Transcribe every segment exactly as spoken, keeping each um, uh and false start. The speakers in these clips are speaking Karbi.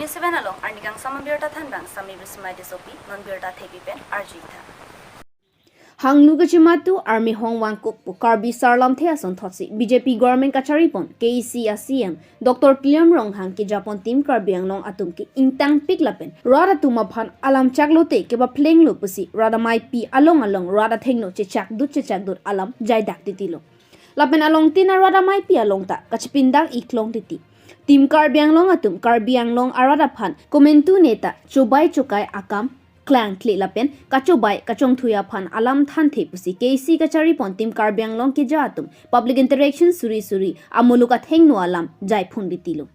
Seven along arni kangsam abirta thanbang Sami Bismai Tissopi, non birta thepi pen arjuitha. Hangno kachimatu army hong vangkok pu Karbi Sarlamthe asonthotsi B J P government kacharipon K A A C a C M Doctor Tuliram Ronghang kejapon Team Karbi Anglong atum ke ingtangpik lapen rat atum aphan alam chaklote kepaplenglo pusi rat amaipi along along rat athengno chechakdut chechakdut alam jaidak titilo. Lapen along tin arat amaipi along ta kachipindang iklong titi. Team Karbi Anglong atum Karbi Anglong arat aphan komantu neta chobai chokai akam klangkle lapen kachobai kachongthui aphan alam thanthe pusi K A A C kacharipon Team Karbi Anglong keja atum public interaction suri suri amuluk athengno alam jaiphun titilo.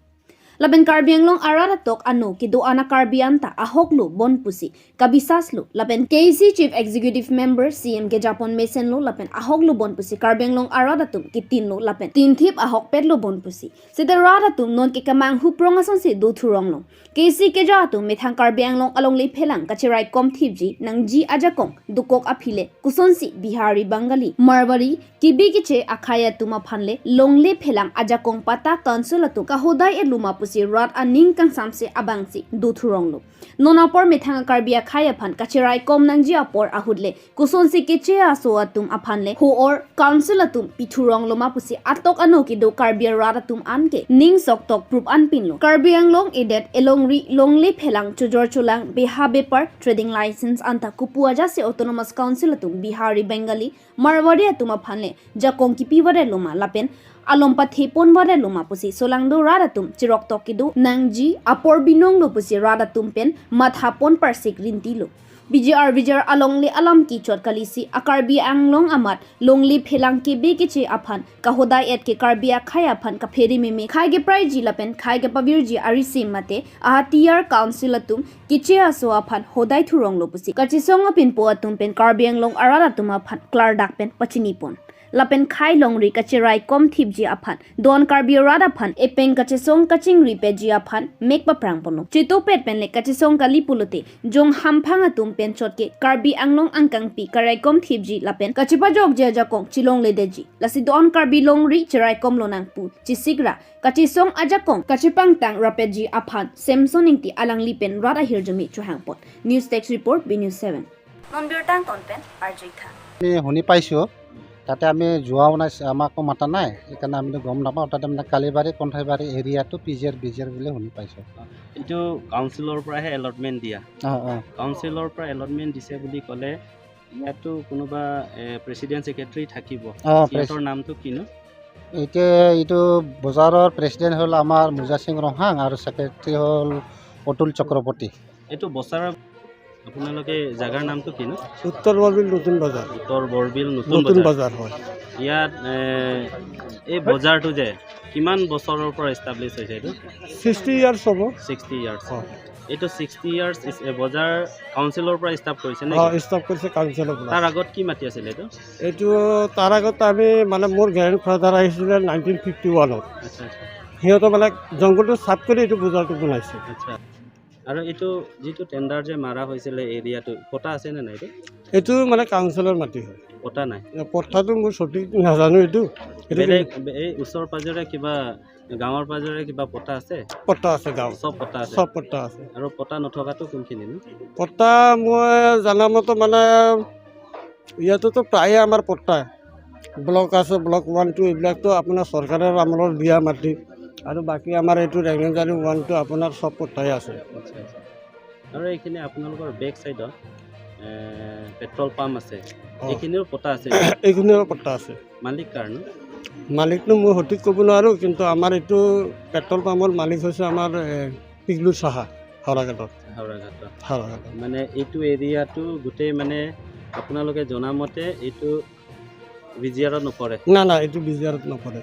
Lapen Karbi Anglong arat atok ano kedo-an a Karbi anta ahoklo bon pusi kabisaslo. Lapen K A A C Chief Executive Member C M kejapon mesenlo lapen ahoklo bon pusi Karbi Anglong arat atum kitinlo lapen tinthip ahokpetlo bon pusi. Seta rat atum nonke kemanghu prong asonsi dothuronglo. K A A C keja atum methang Karbi Anglong alongle phelang kachiraikom thipji nangji ajakong dokok aphi le kosonsi Bihari, Bengali, Marwari, kebi keche akhai atum aphan le longle phelang ajakong patta council atum kahodai-etlo ma pusi rat aning kangsamse abangsi dothuronglo. Non apor methang Karbi akhai aphan kachiraikom nangji apor ahut le kosonsi keche aso atum aphan le ho-or council atum pithuronglo ma pusi atok ano kedo Karbi arat atum anke ning soktok proof anpinlo. Karbi Anglong edet elongri longle phelang chojor cholang beha bepar trading license anta kopu ajase autonomous council atum Bihari, Bengali, Marwari atum aphan le jakong kipi varetlo ma lapen alom pathepon varetlo ma pusi solangdo rat atum chiroktok kedo nangji apor binonglo pusi rat atum pen mathapon parsik rintilo. B J R V J R alongle alam kichot kalisi a Karbi Anglong amat longle phelang kebi keche aphan kahodai-et ke Karbi akhai aphan kaphere meme khai kepraiji lapen khai kepavirji arisim mate ahatiyar council atum keche aso aphan hodai thuronglo pusi kachesong apinpo atum pen Karbi Anglong arat atum aphan klardak pen pachinipon. Lapen khai longri kachiraikom thipji aphan don Karbi arat aphan epeng kachesong kachingri peji aphan mek paprangponlo. Chetopet pen le kachesong kali pulote jong hamphang atum pen chotke Karbi Anglong angkangpi karaikom thipji lapen kachipajokji ajakong chilongledeji. Lasi don Karbi longri chiraikomlo nang pu chisikra kachesong ajakong kachipangtang rapetji aphan Samson Ingti alangli pen rat ahirjume chohangpon. News Desk Report, B News seven. Non birta angton pen arjuitha. আমি শুনি পাইছোঁ, তাতে আমি যোৱাও নাই, আমাকো মাতা নাই, সেইকাৰণে আমিতো গম নাপাওঁ। তাতে মানে কালিবাৰী, কণ্ঠাইবাৰী এৰিয়াটো পি জি আৰ, বি জি আৰ বুলি শুনি পাইছোঁ। এইটো কাউন্সিলৰ পৰাহে এলটমেণ্ট দিয়া। অ, অ। কাউন্সিলৰ পৰা এলটমেণ্ট দিছে বুলি ক'লে ইয়াতো কোনোবা, এ, প্ৰেচিডেণ্ট ছেক্ৰেটাৰী থাকিব। অ, প্ৰেচ- সিহঁতৰ নামটো কিনো? এতিয়া এইটো বজাৰৰ প্ৰেচিডেণ্ট হ'ল আমাৰ মুজা সিং ৰংহাং আৰু ছেক্ৰেটাৰী হ'ল অতুল চক্ৰৱৰ্তী। এইটো বজাৰৰ, আপোনালোকে জাগাৰ নামটো কিনো? উত্তৰ বৰবিল নতুন বজাৰ। উত্তৰ বৰবিল নতুন নতুন বজাৰ। বজাৰ, হয়। ইয়াত, এ, এই বজাৰটো যে কিমান বছৰৰ পৰা এষ্টাব্লিছ হৈছে এইটো? ছিক্সটি ইয়াৰ্ছ হ'ব। Sixty years. হয়। এইটো ছিক্সটি ইয়াৰ্ছ ইজ এ বজাৰ কাউন্সিলৰ পৰা ষ্টাৰ্ট কৰিছে নেকি? হয়, ষ্টাৰ্ট কৰিছে কাউন্সিলৰ পৰা। তাৰ আগত কি মাটি আছিলে এইটো? এইটো তাৰ আগত আমি, মানে, মোৰ গ্ৰেণ্ড ফাদাৰ আহিছিলে নাইনটিন ফিফটি ওৱানত। আচ্ছা, আচ্ছা। সিহঁতে, মানে, জংঘলটো চাফ কৰি এইটো বজাৰটো বনাইছে। আচ্ছা। আৰু এইটো যিটো টেণ্ডাৰ যে মাৰা হৈছিলে এৰিয়াটো, পটা আছে নে নাই এইটো? এইটো, মানে, কাউন্সিলৰ মাটি হয়। পটা নাই? এ, পটাটো মোৰ সঠিক নাজানো এইটো। এইটো বেলেগ, কিন্তু বে-, এই ওচৰ পাজৰে কিবা, গাঁৱৰ পাজৰে কিবা পটা আছে? পটা আছে গাঁৱৰ। চব পটা আছে? চব পটা আছে। আৰু পটা নথকাটো কোনখিনি নো? পটা মই জানা মতে, মানে, ইয়াতেতো প্ৰায়ে আমাৰ পটা ব্লক আছে, ব্লক ওৱান, টু, এইবিলাকতো আপোনাৰ চৰকাৰৰ আমলৰ দিয়া মাটি। আৰু বাকী আমাৰ এইটো ৰেংগাজালি ওৱান, টু আপোনাৰ চব পটাই আছে। আচ্ছা, আচ্ছা। আৰু এইখিনি আপোনালোকৰ বেক চাইডত, এ, পেট্ৰল পাম্প আছে, অ। এইখিনিও পটা আছে? এইখিনিও পটা আছে। মালিক কাৰ নো? মালিকটো মই সঠিক ক'ব নোৱাৰোঁ, কিন্তু আমাৰ এইটো পেট্ৰল পাম্পৰ মালিক হৈছে আমাৰ, এ, পিগলু সাহা, হাওৰাঘাটৰ। হাওৰাঘাটৰ। হাওৰাঘাটৰ। মানে এইটো এৰিয়াটো গোটেই, মানে, আপোনালোকে জনামতে এইটো বি জি আৰত নপৰে? না, না, এইটো বি জি আৰত নপৰে।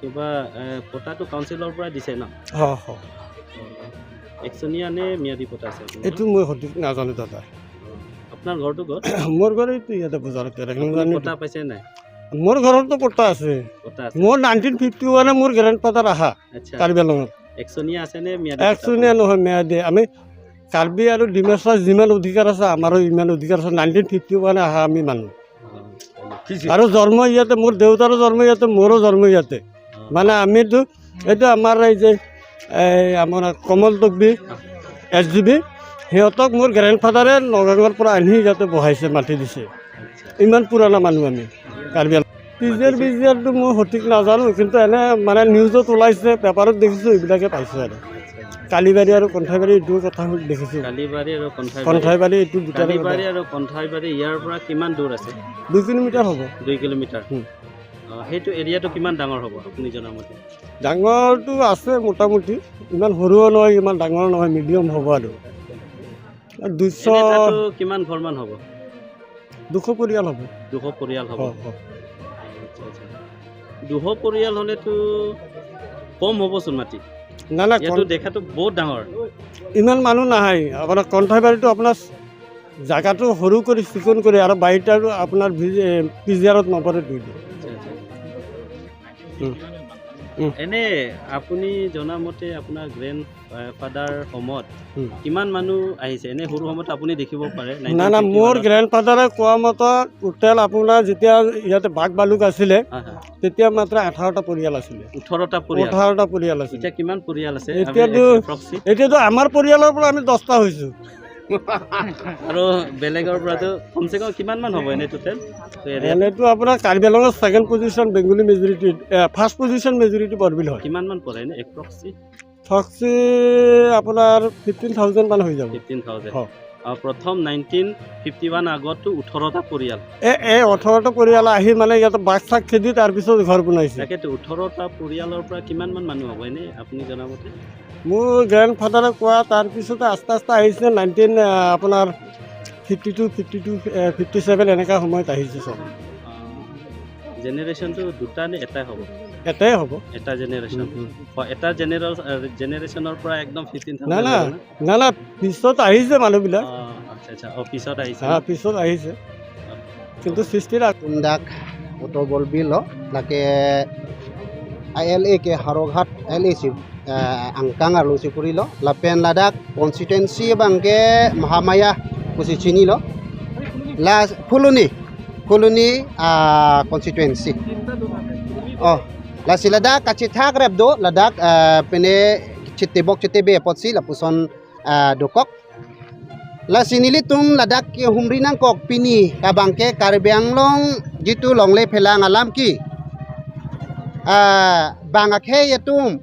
কিবা, এ, পটাটো কাউন্সিলৰ পৰা দিছে ন? হয়, হয়। একচনীয়া নে ম্যাদী পটা আছে আপোনাৰ? এইটো মই সঠিক নাজানো, দাদা। আপোনাৰ ঘৰটো ক'ত? মোৰ ঘৰ এইটো ইয়াতে বজাৰতে, আপুনি ৰেংগাজালি। পটা পাইছে নাই? মোৰ ঘৰততো পটা আছে। পটা আছে। মোৰ নাইনটিন ফিফটি ওৱানে মোৰ গ্ৰেণ্ড ফাদাৰ আহা, আচ্ছা। কাৰ্বি আংলঙত। একচনীয়া আছে নে ম্যাদী পটা? একচনীয়া নহয়, ম্যাদী। আমি কাৰ্বি আৰু ডিমাচা যিমান অধিকাৰ আছে, আমাৰো ইমান অধিকাৰ আছে। নাইনটিন ফিফটি ওৱানে আহা আমি মানুহ। অ, অ। আৰু জন্ম ইয়াতে, মোৰ দেউতাৰো জন্ম ইয়াতে, মোৰো জন্ম ইয়াতে। অ। মানে, আমিতো, এইটো আমাৰ এই যে এই আমাৰ কমল তকবি, এছ জি বি, সিহঁতক মোৰ গ্ৰেণ্ড ফাদাৰে নগাঙৰ পৰা আনি ইয়াতে বহাইছে, মাতি দিছে। ইমান পুৰণা মানুহ আমি কাৰ্বি আংলং। পি জি আৰ, বি জি আৰটো মই সঠিক নাজানো, কিন্তু এনে মানে নিউজত ওলাইছে, পেপাৰত দেখিছোঁ, এইবিলাকে পাইছোঁ আৰু। কালিবাৰী আৰু কণ্ঠাইবাৰী এইটো কথা দেখিছোঁ। কালিবাৰী আৰু কণ্ঠাইবাৰী। কণ্ঠাইবাৰী এইটো দুটা কালিবাৰী আৰু কণ্ঠাইবাৰী ইয়াৰ পৰা কিমান দূৰ আছে? দুই কিলোমিটাৰ হ'ব। দুই কিলোমিটাৰ। হুম। অ, সেইটো এৰিয়াটো কিমান ডাঙৰ হ'ব আপুনি জনা মতে? ডাঙৰটো আছে মোটামুটি, ইমান সৰুও নহয়, ইমান ডাঙৰ নহয়, মিডিয়াম হ'ব আৰু। দুইশ এনে তাতো কিমান ঘৰমান হ'ব? দুশ পৰিয়াল হ'ব। দুশ পৰিয়াল হ'ব। হয়, হয়। আচ্ছা, আচ্ছা। দুশ পৰিয়াল হ'লেতো কম হ'বচোন মাটি। না, না, ইয়াতো কম। দেখাতো বহুত ডাঙৰ। ইমান মানুহ নাহে। আপোনাৰ কণ্ঠাইবাৰীটো আপোনাৰ জাগাটো সৰু কৰি চিকুণ কৰি আৰু বাৰীত আৰু আপোনাৰ ভি-, এ, পি জি আৰত নপৰে দুই দিন। আচ্ছা, আচ্ছা। উম। উম। এনে আপুনি জনা মতে আপোনাৰ গ্ৰেণ্ড, এ, ফাদাৰ সময়ত উম। কিমান মানুহ আহিছে? এনে সৰু সময়ত আপুনি দেখিব পাৰে, না, না, নাইনটিন ফিফটি ওৱানত। মোৰ গ্ৰেণ্ড ফাদাৰে কোৱা মতে টোটেল আপোনাৰ যেতিয়া ইয়াতে বাঘ ভালুক আছিলে, হয়, হয়। তেতিয়া মাত্ৰ আঠাৰটা পৰিয়াল আছিলে। ওঠৰটা পৰিয়াল। ওঠৰটা পৰিয়াল আছিলে। এতিয়া কিমান পৰিয়াল আছে? এতিয়াতো, আমি এপ্ৰক্সি? এতিয়াতো আমাৰ পৰিয়ালৰ পৰা আমি দহটা হৈছোঁ। আৰু বেলেগৰ পৰাতো কমচে কম কিমান মান হ'ব এনে টোটেল? এৰিয়া? এনেতো আপোনাৰ কাৰ্বি আংলঙৰ ছেকেণ্ড পজিশ্যন বেংগলী মেজৰিটি, এ, ফাৰ্ষ্ট পজিশ্যন মেজৰিটি বৰবিল হয়। কিমান মান পৰে এনে এপ্ৰক্সি? এপ্ৰক্সি আপোনাৰ ফিফটিন থাউজেণ্ড মান হৈ যাব। Fifteen thousand. হয়। আৰু প্ৰথম নাইনটিন ফিফটি ওৱান আগততো ওঠৰটা পৰিয়াল। এ, এই ওঠৰটা পৰিয়াল আহি মানে ইয়াতে বাঘ চাঘ খেদি তাৰপিছত ঘৰ বনাইছে। তাকেতো ওঠৰটা পৰিয়ালৰ পৰা কিমান মান মানুহ হ'ব এনে আপুনি জনা মতে? মোৰ গ্ৰেণ্ড ফাদাৰে কোৱা, তাৰপিছতে আস্তে আস্তে আহিছে নাইনটিন, আ, আপোনাৰ ফিফটি টু, ফিফটি টু, এ, ফিফটি ছেভেন এনেকা সময়ত আহিছে চব। অ, জেনেৰেশ্যনটো দুটা নে এটাই হ'ব? এটাই হ'ব। এটা জেনেৰেশ্যন। উম, উম। হয়, এটা জেনেৰেল-, আ, জেনেৰেশ্যনৰ পৰা একদম ফিফটিন থাউজেণ্ড না, না, হ'ব নে? না, না, পিছত আহিছে মানুহবিলাক। অ, আচ্ছা, আচ্ছা। অ, পিছত আহিছে হা, ন? পিছত আহিছে। কিন্তু সৃষ্টিৰ আগ- Tum dak Uttor Borbil lo, lake L A ke Howraghat L A si, eh, angkang arlo si puri lo, lapen ladak constituency abangke Mahamaya pusi chinilo. La Phuloni, Phuloni, ah, constituency. Oh, lasi ladak kachethak rep do, ladak, eh, pine chetebok chetebe apotsi lapuson, ah, dokok. Lasi nelitum ladak kehumri nangkok pini abangke Karbi Anglong jitu longle phelang alam ke, ah, bang akhei atum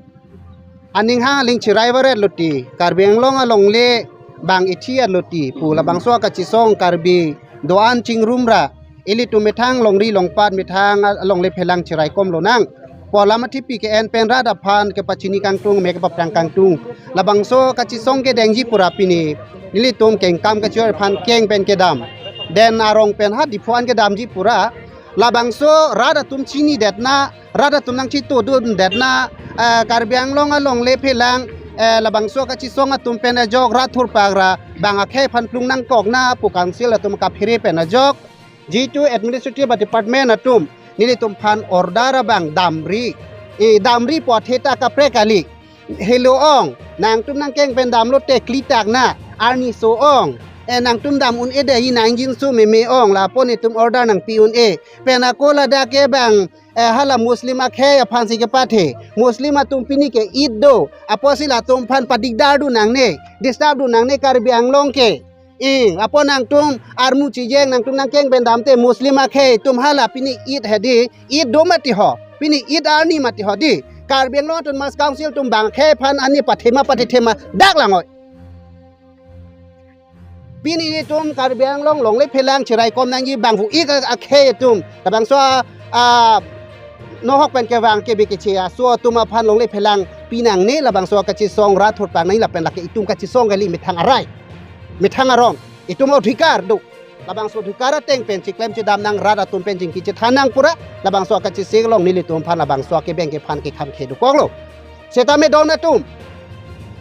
aning hang aling chirai varet lo ti, Karbi Anglong alongle bang ithi lo ti pu labangso kachesong Karbi do-an chingrum ra ilitum methang longri longpat methang alongle phelang chirai kom lonang. Pu alam athipi ke-en pen rat aphan kepachini kangtung, me kepaphrang kangtung. Labangso kachesong kedengji pura pini nelitum kengkam kachor aphan keng pen kedam. Den arong pen ha Diphu an kedamji pura. Labangso rat atum chinidetna, rat atum nangchitodundetna, eh, Karbi Anglong alongle phelang, eh, labangso kachesong atum pen ajok rat thurpak ra bang akhei aphan plung nangkokna pu council atum kaphere pen ajok jitu administrative department atum nelitum aphan order abang damri. E, damri pu athe ta kaprek kali. Helo ong, nangtum nangkeng pen damlo te kli tak na, arni so ong. E, nangtum dam un-e dei, nang jin so meme ong, lapu netum order nangpi un-e. Pen ako ladak ke bang, eh, hala Muslim akhei aphan si kepathe. Muslim atum pini ke Eid do, apotsi latum aphan padigdar dun nangne, disturb dun nangne Karbi Anglong ke. Ing, apot nangtum armu chijeng, nangtum nangkeng pen damte Muslim akhei atum hala pini Eid hedi, Eid do mati ho, pini Eid arni mati ho di. Karbi Anglong Autonomous Council atum bang akhei aphan ani pathema pathethema dak langoi. Pini itum Karbi Anglong longle phelang chirai kom nangji bang hu ik akhei atum. Labangso a, a, nohok pen kevang kebe keche aso atum aphan longle phelang pinangne labangso kachesong rat thurpak nangji lapen lake itum kachesong kali methang arai. Methang arong. Itum odhikar do. Labangso odhikar ateng pen chiklem chedam nang rat atum pen chingki chethan nang pura. Labangso kachesik along nelitum aphan labangso kebeng kephan kekham khe dokok lo. Setame don atum.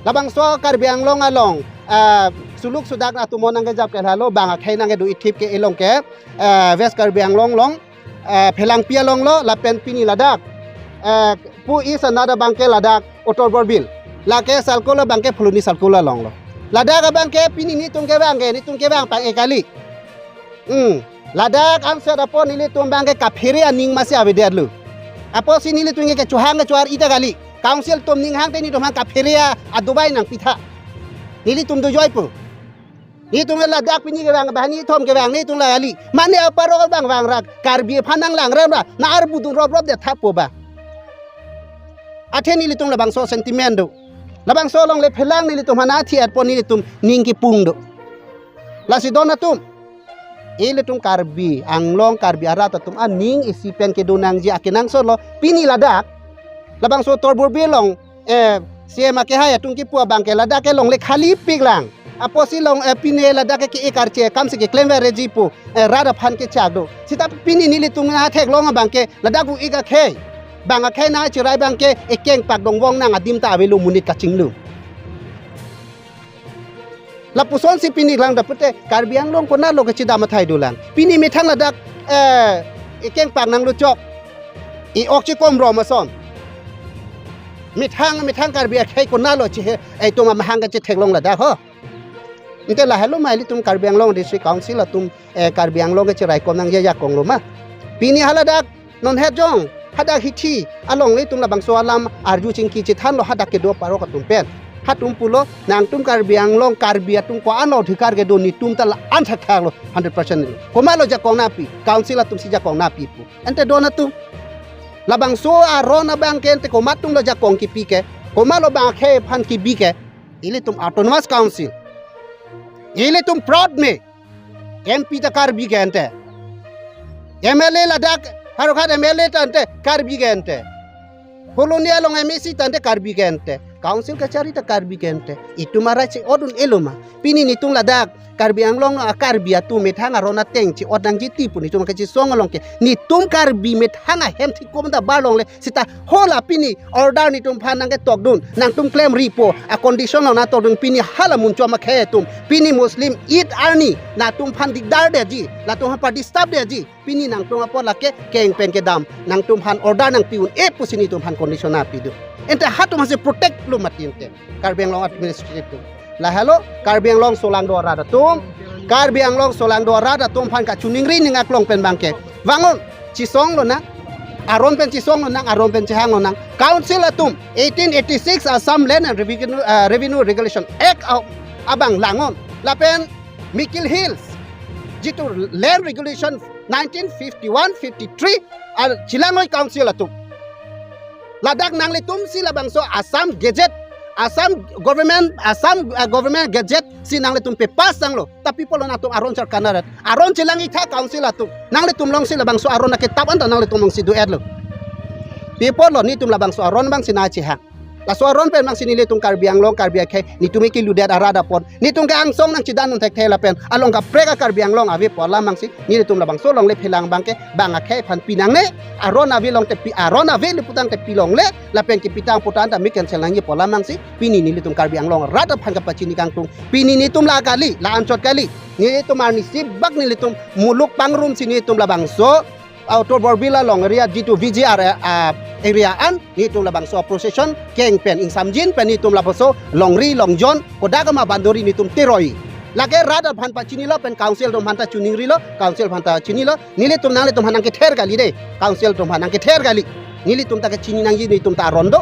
Labangso Karbi Anglong along, eh, suluk sudak atum nangkejap ke lalo bang akhei nangkedo ithip ke elong ke, eh, West Karbi Anglong along, eh, phelangpi along lo, lapen pini ladak, eh, pu East another abangke ladak Uttor Borbil. Lake circle abangke Phuloni circle along lo. Ladak abangke pini netum kevang ke, netum kevang pang-e kali. Hmm. Ladak angset apot nelitum abangke kaphere aning masi avedet lo. Apotsi nelitum ke kechohang kechohar ita kali. Council atum ning hang te netum hang kaphere a Dubai nangpitha. Nelitum do joipo. Netum ladak pini kevang, banghini kethom kevang netum la kali. Mane aparo bangvang ra Karbi aphan nanglang rem ra, na arbu dun rop rop det thapo ba. Athe nelitum labangso sentiment do. Labangso alongle phelang nelitum hana thi at pon nelitum ning kipung do. Lasi don atum, ilitum Karbi Anglong, Karbi arat atum aning isi pen kedo nangji akenangsot lo. Pini ladak labangso Uttara Borbil along, eh, C M akehai atum kipu abang ke ladak ke longle khali pik lang. Apotsi long, eh, pine ladak ke ke-ik arche akam si keklem vere ji pu, eh, rat aphan kechak do. Seta pini nelitum nangtheklong abang ke ladak u-ik akhei, bang akhei nangchirai abang ke ekeng pak dongvong nang adim ta avelo monit kachinglu. Lapuson si pini lang dapute Karbi Anglong konatlo kachedam athai dolang. Pini methang ladak, eh, ekeng pak nangluchok. E-ok chikom rom ason. Methang, methang Karbi akhei konatlo chehe, eh, itum amahang kachetheklong ladak ho. Ante lahelo ma ilitum Karbi Anglong District Council atum, eh, Karbi Anglong kacheraikom nangji ajakong lo ma. Pini haladak non het jong, hadak hithi along ilitum labangso alam arju chingki chethanlo hadak kedo apar atum pen. Hatum pulo, nangtum Karbi Anglong, Karbi atum ko-an adhikar kedo, netum ta la-an thakthak lo, hundred percent lo. Komatlo jakong nangpi, Council atum si jakong nangpi pu. Ante don atum, labangso aron abang ke ante komat atumlo jakong kipi ke, komatlo bang akhei aphan kibi ke, ilitum Autonomous Council. Ilitum proud me, M P ta Karbi ke ante. M L A ladak, Howraghat M L A ta ante Karbi ke ante. Phuloni along M A C ta ante Karbi ke ante. Council kachari ta Karbi ke ante. Itum arai si odun elo ma. Pini netum ladak Karbi Anglong a Karbi atum methang aron ateng chi-ot nangji ti pu netum kachesong along ke. Netum Karbi methang ahem thik komda bar longle seta hala pini order netum aphan nangketok dun, nangtum klemri pu a condition along nangtok dun, pini hala munchom akhei atum, pini Muslim Eid arni, latum aphan dikdar detji, latum aphan disturb detji, pini nangtum apot lake keng pen kedam, nangtum aphan order nangpi un-e pusi netum aphan condition nangpi dun. Ante hatum aphan si protect lo mati ante Karbi Anglong administrative atum. Lahelo Karbi Anglong solangdo arat atum, Karbi Anglong solangdo arat atum aphan kachiningri ning aklong pen abang ke. Vangon, chesong lonang, aron pen chesong lonang, aron pen chehang lonang. Council atum eighteen eighty-six Assam Land and Revenue, uh, Revenue Regulation Act a-, abang langon. Lapen Mikir Hills jitu Land Regulation nineteen fifty-one fifty-three a chelang noi Council atum. Ladak nanglitum si labangso Assam Gazette, Assam government, Assam, uh, government gazette si nanglitum pe-pass tanglo. Ta pi apotlo nangtum aron char kanarat. Aron chelang-iktha Council atum. Nanglitum along si labangso aron aketap anta nanglitum along si do-etlo. Pi apotlo netum labangso aron abang si nangchehang. Laso aron pen abang si nelitum Karbi Anglong, Karbi akhei, netum ke ludet arat apot. Netum ke angsong nangchedan un thekthe lapen along kaprek a Karbi Anglong ave pu alam abang si nelitum labangso alongle phelang abang ke bang akhei aphan pi nangne, aron ave along te pi, aron ave le putang te pi longle, lapen kepitang putang ta mi cancel nangji pu alam abang si pini nelitum Karbi Anglong arat aphan kapachini kangtung. Pini netum la kali, la anchot kali. Netum arnisi bak nelitum muluk pangrum si netum labangso Uttara Borbil along area jitu V G R, ah, area an netum labangso procession keng pen ingsamjin pen netum labangso longri longjon kodak ma bandori netum teroi. Lake rat aphan pachinilo pen Council atum aphan ta chiningrilo, Council aphan ta chinilo, nelitum nanglitum aphan nangkether kali de, Council atum aphan nangkether kali. Nelitum ta kachini nangji netum ta aron do,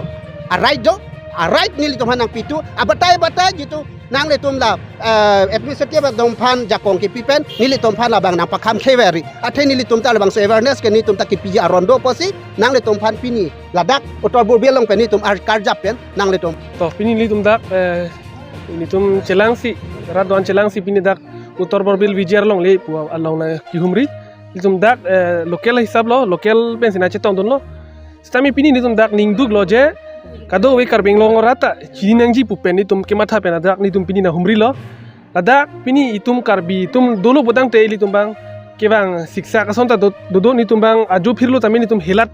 a-right do, a-right nelitum aphan nangpi tu, abatai batai jitu nanglitum la, eh, administrative atum aphan jakong kipi pen, nelitum aphan labang nangpakham kheveri. Athe nelitum ta labangso awareness ke netum ta kipiji aron do pusi, nanglitum aphan pini ladak Uttara Borbil along pen netum ar karjap pen nanglitum. To, pini nelitum dak, eh, netum chelangsi, rat do-an chelangsi pini dak Uttara Borbil V G R alongle pu along nangkehumri. Nelitum dak, eh, local hisap lo, local pensi nangchetong dunlo. Sitame pini netum dak ningduklo je kadokave Karbi Anglong arat ta chini nangji pu pen netum kematha pen dak netum pini nanghumrilo. Ladak pini itum Karbi atum dolo putangte ilitum abang kevang siksa ason ta do, do, do netum abang ajo phirlo tame netum helat.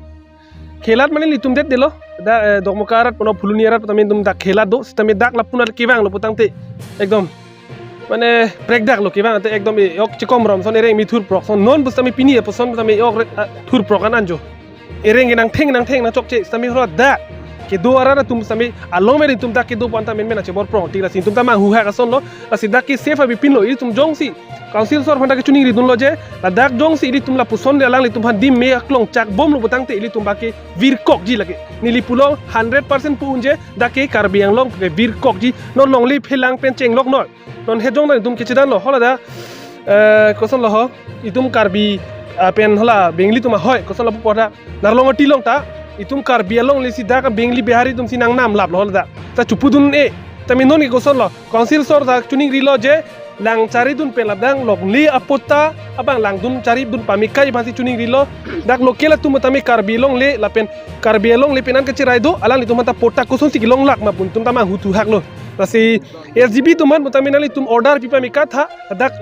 Helat mane netum det detlo. Dak, eh, Dokmoka arat puno Phuloni arat tame netum dak helat do. Sitame dak lapu-an kevanglo putangte ekdom mane prekdaklo kevang ante ekdom e-ok chikom rom ason, ereng mithur prok ason, non pusitame pini apotson pusitame e-ok re-, ah, thur prok an anjo. Ereng ke nangtheng nangtheng nangchokche sitame horo dak kedo arat atum sitame along meri atum dak kedo pu anta menmen achebor prong tik lasi netum ta manghuhak asonlo, lasi dak ke safe avepinlo, itum jongsi Council asor aphan ta kechoningri dunlo je, ladak jongsi ilitum lapuson le alanglitum aphan adim me aklong chak bomlo pulotangte ilitum abangke virkokji lake. Neli pulo hundred percent pu unje, dak ke Karbi Anglong ke virkokji, non longle phelang pen chenglok noi. Non hejong ta itum kechedanlo, hala dak, eh, kosonlo ho, itum Karbi, ah, pen hala Bengali atum ahoi, kosonlo pu dak, Narlong Ati along ta, itum Karbi along le si dak Bengali Bihari atum si nangnamlaplo hala dak. Ta chepudun-e, tame non ke kosonlo, Council asor ta choningrilo je, lang charidun pen ladak longle apatta abang langdun charidun pame kai aphansi choningrilo. Dak local atum tame Karbi longle lapen Karbi longle pen an kacherai do, alanglitum aphan ta patta kosonsi kelonglak ma pu itum ta manghu thuhaklo. Lasi S G B atum aphan pu tame nanglitum order pi pame katha, dak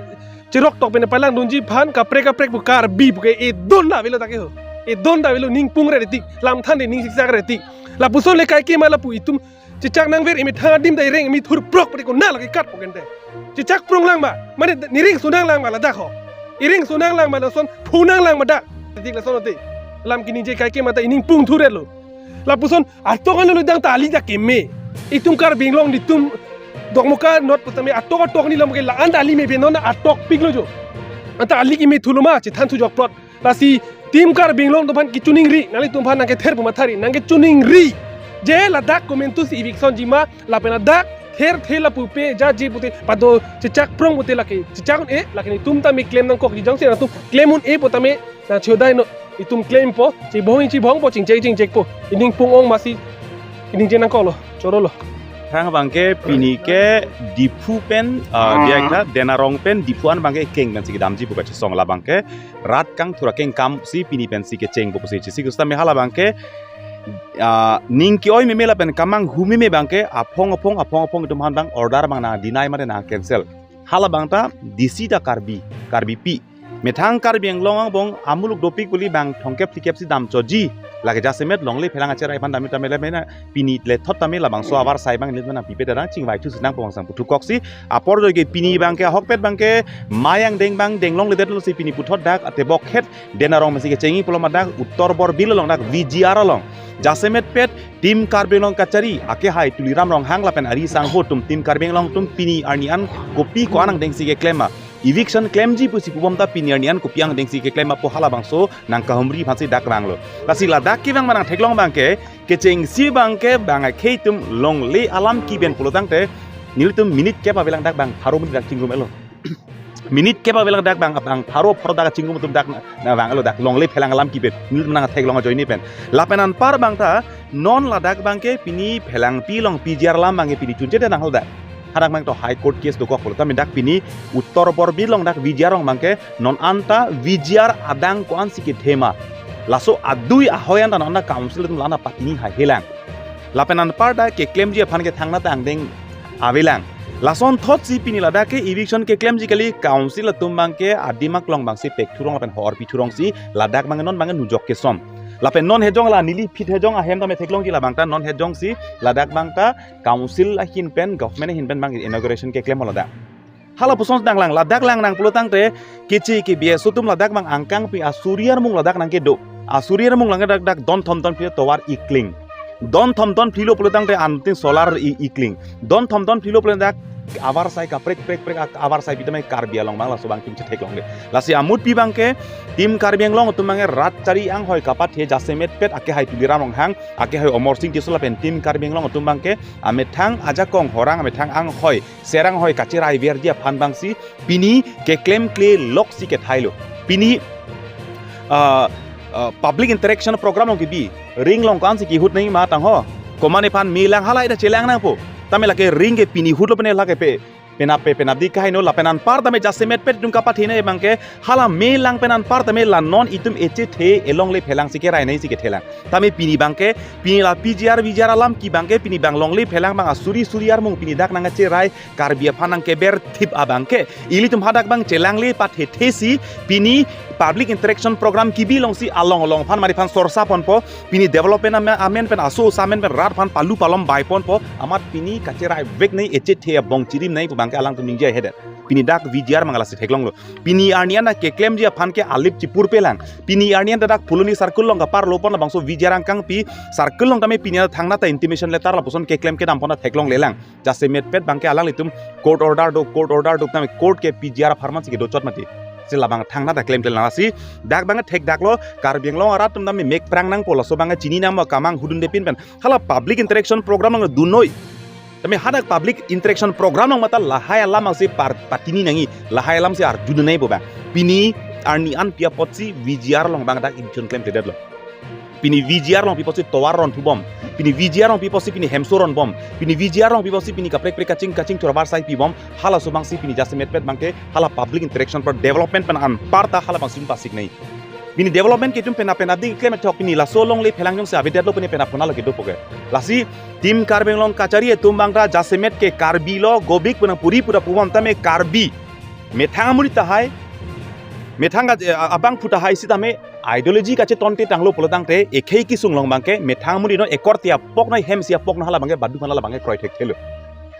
cherok tok pen palangdunji aphan kaprek kaprek pu Karbi pu ke edon ta avelo dak ke ho. Edon ta avelo, ning pungre tik, lam than de ning siksak re tik. Lapuson le kaike ma lapu itum chechak nangver, imethang adim ta ireng, imi thurprok pati ko na lagi kat poken te. Chechak prong lang ma, mane niring sunang lang ma ladak ho. Iring sunang lang ma lason, phunang lang ma dak. Tik lason te. Lam kiningje kaike ma ta ining pung thurelo. Lapuson, atok an lo dang ta ali dak keme. Itum Karbi Anglong itum Dokmoka North pu tame atok atok ni lam ke la-an ta ali me benon atok piklo jo. Anta ali keme thulo ma, chethan thujok plot. Lasi Team Karbi Anglong atum aphan kechoningri, nanglitum aphan nangkether pu mathari, nangkechoningri. Je ladak komantusi eviction ji ma, lapen ladak therthe lapu pe, ja je pute, pado chechak prong pute lake, chechak un-e, lake itum tame klem nangkokji, jongsi nangtum klem un-e pu tame, nangchodai non, itum klempo, chibong chibongpo, chingchek chingchekpo, ining pung ong masi, iningje nangkoklo, chorolo. Thang abangke pini ke Diphu pen, ah, dia kita, Denarong pen Diphu an abangke keng pensi kedamji pu kachesong, labangke rat kangthur akeng akamsi pini pensi kechengpo pusi chesik, sitame hala abangke, ah, ning ke-oi meme lapen kamanghu meme abangke aphong aphong aphong aphong itum aphan abang order abang nang deny mate nang cancel. Hala abang ta D C ta Karbi, Karbipi. Methang Karbi Anglong angbong amuluk dopik puli bang thomkep phlikep si damchoji. Lake jasemet longle phelang acherai aphan dami tame le mena pini le thot tame labangso avarsai abang nit mana pipe darang chingvai thu sinang pemangsang puthukok si. Apor joike pini abangke ahokpet abangke mayang deng abang deng longledetlo si pini puthot dak atebok het Denarong mesi kechengji pulo ma dak Uttor Borbil along dak V G R along. Jasemet pet Team Karbi Anglong kachari, akehai Tuliram Ronghang lapen ari sangho atum Team Karbi Anglong atum pini arni an kopi ko-an angdengsi keklem ma. Eviction klemji pusi pubom ta pini arni an kopi angdengsi keklem ma pu halabangso nangkahumri aphansi dak vanglo. Lasi ladak kevang ma nangtheklong abangke, kechengsi abangke bang akhei atum longle alam kiben pulotangte, nelitum minute kep avelang dak bang pharo minute dak chingrum-elo. Minute kep avelang dak bang, bang pharo pharo dak chingrum atum dak na, na vanglo dak longle phelang alam kiben. Nelitum nangtheklong ajoine pen. Lapen anpar abang ta, non ladak abangke pini phelangpi along P G R alam abangke pini chunche de nang hal dak. Hadak abang to High Court case dokok pulo tame dak pini Uttor Borbil along dak V G R along abangke non anta V G R adang ko-ansi kethe ma. Laso adui ahoi anta non anta council atum la-an apatini haihelang. Lapen anpar dak keklemji aphan ke thangnatta angdeng avelang. Lason thotsi pini ladak ke eviction keklemji kali council atum abangke adim aklong abangsi pekthurong lapen hor pithurongsi ladak abang non abang nujok kesom. Lapen non hejong la neli phit hejong ahem tame theklongji labang ta non hejongsi ladak abang ta council ahin pen government ahin pen abang inauguration keklem ladak. Halapuson dang lang, ladak lang nang pulotangte, keche ke B S O atum ladak abang angkangpi asuri armung ladak nangkedo. Asuri armung lang dak dak don thom don phli tovar ikling. Don thom don phlilo pulotangte anting solar i-, ikling. Don thom don phlilo pulo dak avarsai kaprek prek prek ak-, avarsai pi tame Karbi Anglong abang laso abang kim chetheklongle. Lasi amutpi abangke, Team Karbi Anglong atum abangke rat chari anghoi kapathe jasemet pet akehai Tuliram Ronghang, akehai Amarsing Tisso lapen Team Karbi Anglong atum abangke, amethang ajakong horang amethang anghoi serang hoi kacheraiverji aphan abangsi pini keklemkleloksi kethailo. Pini, ah, ah, public interaction program along kebi, ring along ko-ansi kihut nangji ma tangho. Komatne aphan me lang halahei ta chelang nangpo. Tame lake ring ke pini hutlo pene lake pe, penap pe, penapdik kaheno lapen anpar tame jasemet pet itum kapathenei abangke hala me lang pen anpar tame la non itum echethe elongle phelangsi kerai nangsi kethelang. Tame pini abangke, pini la P G R, V G R alam ki abangke, pini abang longle phelang abang asuri suri armung pini dak nangcherai Karbi aphan nangkeber thip abangke. Ilitum hadak abang chelangle pathethesi pini Public interaction program kebi alongsi along along aphan mari aphan sorsa ponpo, pini development amen, amen pen aso amen pen rat aphan palu palom bai ponpo, amat pini kacherai vek nei, echethe abong chirim nei pu abangke alangtum ningje hedet. Pini dak V G R mangala si theklonglo. Pini arni an keklemji aphan ke alip chipurpe lang. Pini arni an dak Phuloni circle along kaparlo pon labangso V G R angkang pi circle along tame pini thangnatta intimation letter lapuson keklem kedam pon theklongle lang. Jasemetpet abangke alanglitum court order do, court order do tame court ke P G R apharman si kedo chot mati. Si labang thangnatta klemkle lang lasi. Dak abangke thekdaklo, Karbi Anglong arat atum tame mek prang nangpo, laso abangke chini nangpo, kamang hudunde pinpen. Hala public interaction program along dunnoi. Tame hadak public interaction program along mate lahai alam si par patini nangji, lahai alam si arjudun nangji pu abang. Pini arni an pi apotsi V G R along abang dak eviction klemkledetlo. Pini V G R along pi apotsi tovar ronthubom. Pini V G R along pi apotsi pini hemso ronbom. Pini V G R along pi apotsi pini kaprek kaprek kaching kaching thurbar sai pibom. Halaso abangsi pini jasemetpet abangke hala public interaction pro development pen anparta hala abangsi un pasik nei. Pini development ke itum penap penapdi keklem thok, pini laso longle phelang jongsi avedetlo pini penap konatlo kedo puke. Lasi Team Karbi Anglong kachari atum abang ta jasemet ke Karbi lo, gobik pu nangpuri pu ta pubom tame Karbi methang amonit tahai, methang ka, eh, abangphu tahai sitame ideology kachetonte tanglo pulotangte ekhei kesung along abangke methang amonit non ekorte apok non, hem isi apok non, hala abangke badu aphan hala abangke kroi thekthelo.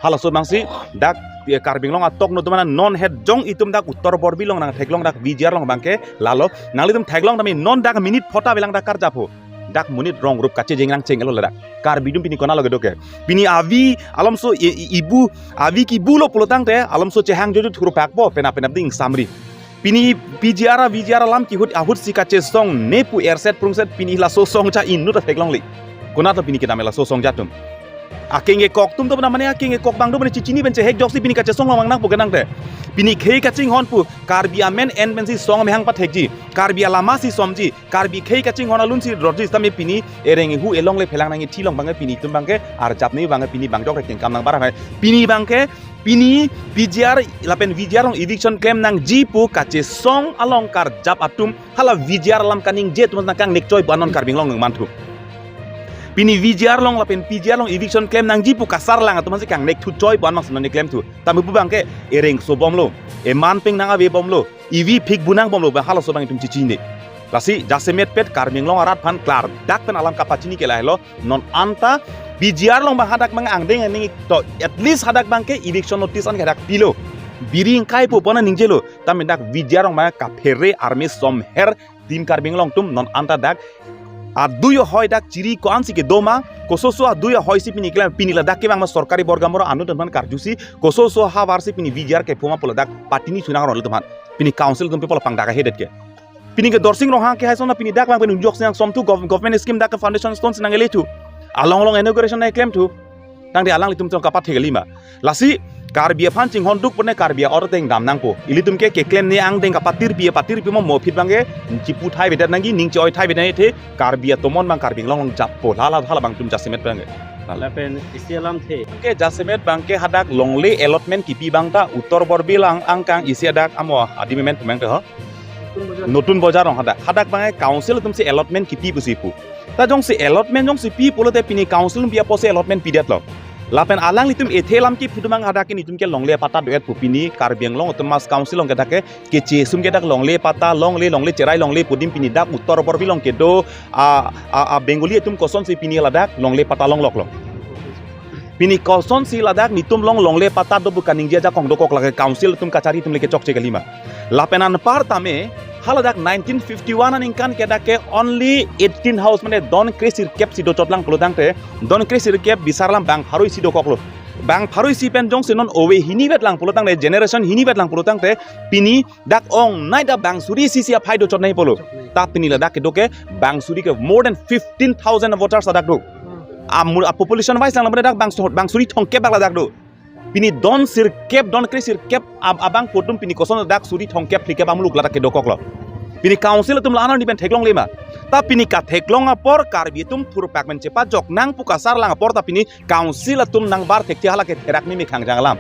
Halaso abangsi dak, eh, Karbi Anglong atok no tumana non het jong itum dak Uttar Borbil along nangtheklong dak V G R along abangke lalo. Nanglitum theklong tame non dak minute phota avelang dak karjapho. Dak monit rong rup kachejeng nangchenglo ladak. Karbi atum pini konatlo kedo ke. Pini avi alomso i-, i-, ibu, avi kibulo pulotangte alomso chehang jojo thurphakpo, penap penapdi ingsamri. Pini P G R V G R alam kehut ahut si kachesong ne pu erset prungset pini laso song cha inut ta theklongle. Konatlo pini kedam laso song cha atum. Akeng kekok atum to mane akeng kekok abang do mane chichini pen chehek joksi pini kachesong long nangpo kenangte. Pini khei kachinghon pu Karbi amen en pensi song amahang pathekji. Karbi alama si somji. Karbi khei kachinghon alun si rotji sitame pini ereng ehu elongle phelang nangji thilong abangke pini itum abangke arjap nei abangke pini abang jok rek tingkam nangbar hai. Pini abangke pini P G R lapen V G R along eviction klem nangji pu kachesong along karjap atum hala V G R alam kaningje atum nangkangnekchoi pu anon Karbi Anglong nangmanthu. Pini V G R along lapen P G R along eviction klem nangji pu kasarlang atum si kangnekthuchoi pu an mang si non klemthu. Tame pu abangke ereng sobomlo, eman peng nang avebomlo, ivi phik bunang bomlo, abang halaso abang itum chichini. Lasi jasemetpet Karbi Anglong arat aphan klardak pen alam kapachini ke lahelo, non anta V G R along abang hadak abang angdeng angdeng to, at least hadak abangke eviction notice an ke hadak pilo. Biri ingkai pu pona ningjelo, tame dak V G R along abang kaphere army somher Team Karbi Anglong atum non anta dak adui ahoi dak chiri ko-ansi kedo ma, kososo adui ahoi si pini klem, pini ladak kevang ma sorkari borgamoro anut atum aphan karjusi, kososo havar si pini V G R kepu ma pu ladak patini sunang ron atum aphan. Pini council atum people pangdak ahedet ke. Pini ke Dorsing Ronghang ke hai sona pini dak abang penunjok si nangsomthu gov-, government scheme dak ke foundation stone si nangkelethu. Along along inauguration nangklemthu. Tangte alanglitum tong kapathek lima. Lasi Karbi aphan chinghonduk pune Karbi a-or ateng dam nangpo. Ilitum ke keklem ne angdeng kapatirpi, patirpi mo mo phit abangke chipu thai avedet nangji, ning chi-oi thai avedet nangji the Karbi atomon abang Karbi Anglong along jappo. Hala hala abang itum jasemet abangke. Lapen isi alamthe. Ke jasemet abangke hadak longle allotment kipi abang ta Uttar Borbil along angkang isi hadak amo adim amen pu mang te ho. Notun Bojar along hadak. Hadak abangke council atum si allotment kipi pusi pu. Ta jongsi allotment jongsi pi pulote pini council pi apotsi allotment pidetlo. Lapen alanglitum ethe alam kephu atum abang hadak ke netum ke longle patta do-et pu, pini Karbi Anglong Autonomous Council along ke dak ke kechesum ke dak longle patta, longle, longle cherai longle pu adim pini dak Uttar Borbil along kedo a, a, a Bengali atum kosonsi pini ladak longle patta longloklo. Pini kosonsi ladak netum along longle patta do pu kaningje ajakong dokok lake council atum kachari atum le kechokche kalima. Lapen anpar tame haladak nineteen fifty-one aningkan ke dak ke only eighteen house mane don kre sirkep si dochotlang pulotangte, don kre sirkep bisarlam bang pharo isi dokoklo. Bang pharo isi pen jongsi non ove hini vetlang pulotangte, generation hini vetlang pulotangte, pini dak ongnei ta bang suri isi si aphai dochot nangpo lo. Ta pini ladak kedo ke bang suri ke more than fifteen thousand voters ladak do. Amul a population wise lang dak bang so-, bang suri thomkep bak ladak do. Pini don sirkep, don kre sirkep ab-, abangphu atum pini koson dak suri thomkep phlikep amuluk ladak kedokoklo. Pini council atum la-an arni pen theklongle ma. Ta pini katheklong apor Karbi atum thurphak pen chepajok nang pu kasarlang apor ta pini council atum nangbar thekthe hala ke therak mimi khangjang alam.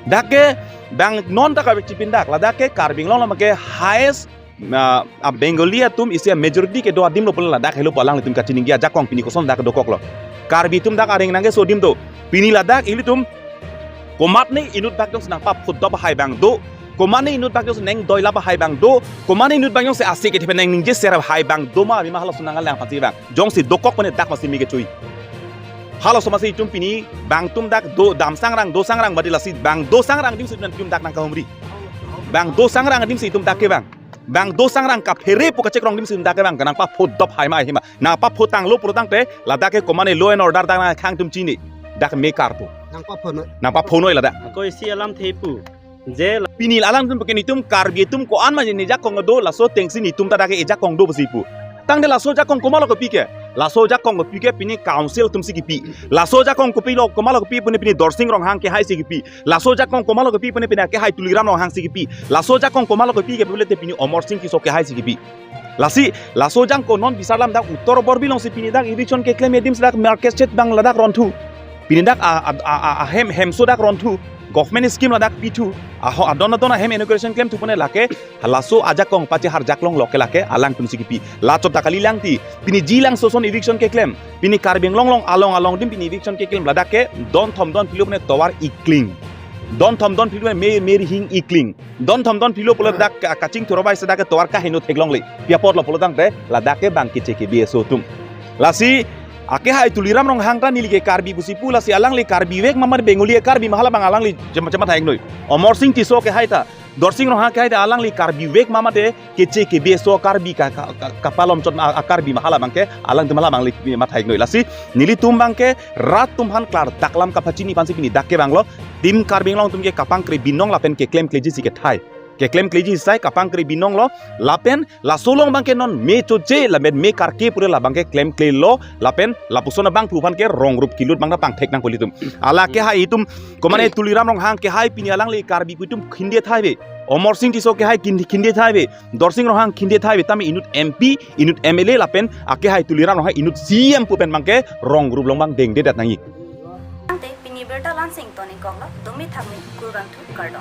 Dak ke bang non ta kave chipin dak, ladak ke Karbi Anglong along ke highest, ah, a Bengali atum isi a majority kedo adim lo pula ladak helo pu alanglitum kachiningje ajakong pini koson dak dokoklo. Karbi atum dak areng nangkeso adim do. Pini ladak ilitum komatne inut dak dong senang pap khut dop hai bang do. Komane inut bak jongsi neng doila ba hai bang do, komane inut bak jongsi ase kethepen neng ningje serap hai bang do ma, bima halaso nang alang pasi bang. Jongsi dokok pene dak masi mi kechui. Halaso masi itum pini bang tum dak do dam sangrang do sangrang badi lasi bang do sangrang adim si itum dak nang kahumri. Bang do sangrang adim si itum dak ke bang. Bang do sangrang kaphere pu kachekrong adim si itum dak ke bang. Nangpapho dop hai ma hima. Nangpapho tanglo pulotangte ladak ke komane law and order dak nang khang tum chini. Dak me karpo. Nangpapho noi. Nangpapho noi ladak. Ako isi alamthe pu. Je la- Pini alang tum pake nitum Karbi atum ko-an ma ne jakong do laso atengsi nitum ta dak ke ejakong do pusi pu. Tangte laso jakong komatlo kopi ke? Laso jakong kopi ke pini council atum si kipi. Laso jakong kopilo komatlo kopi pune pini Dorsing Ronghang kehai si kipi. Laso jakong komatlo kopi pune pini kehai Tuliram Ronghang si kipi. Laso jakong komatlo kopi ke pule te pini Amarsing Tisso kehai si kipi. Lasi, laso jakong non bisar alam dak Uttar Borbil alongsi pini dak eviction keklem adim si dak market shed bang ladak ronthu. Pini dak a, a, a, a, ahem hemso dak ronthu. Government scheme ladak pithu. Aho adon adon ahem inauguration klemthu pune lake. Laso ajakong pache har jaklong loke lake alang tum si kipi. Lachot ta kali lang ti. Pini jilang soson eviction keklem. Pini Karbi Anglong along along adim pini eviction keklem ladak ke don thom don philo pune tovar ikling. Don thom don philo pune me, me rihing ikling. Don thom don philo pulo dak ka-, kachingthur bai si dak ke tovar kaheno theklongle. Pi apotlo pulotangte ladak ke bang keche ke B S O atum. Lasi akehai Tuliram Ronghang ta neli ke Karbi pusi pu lasi alangli Karbi vek ma mate Bengali Karbi ma hala bang alangli chema chema thek noi. Amarsing Tisso kehai ta, Dorsing Ronghang kehai ta alangli Karbi vek ma mate keche ke B S O Karbi ka, ka, ka, kapalom chot a, a Karbi ma hala bang ke alangtum hala bangli ma thek noi. Lasi nelitum bang ke rat atum aphan klardak alam kapachini aphansi pini dak ke banglo. Tim Karbi Anglong atum ke kapangkre binong lapen keklemkleji si kethai. Keklemkleji sai kapangkre binonglo lapen laso along bang ke non me choche lapen me karke pure labang ke klemklelo lapen lapuson abangphu aphan ke rong rup kilut bang ta pangthek nangkok ilitum. Ala kehai itum komane Tuliram Ronghang kehai pini alangli Karbi atum khinde thai ave. Amarsing Tisso kehai kin-, khinde thai ave. Dorsing Ronghang khinde thai ave tame inut M P, inut M L A lapen akehai Tuliram Ronghang inut C M pu pen bang ke rong rup along bang dengdedet nangji. Tangte pini birta la-ansi ingtoning koklo, dumi thakmi kurvangthu kardom.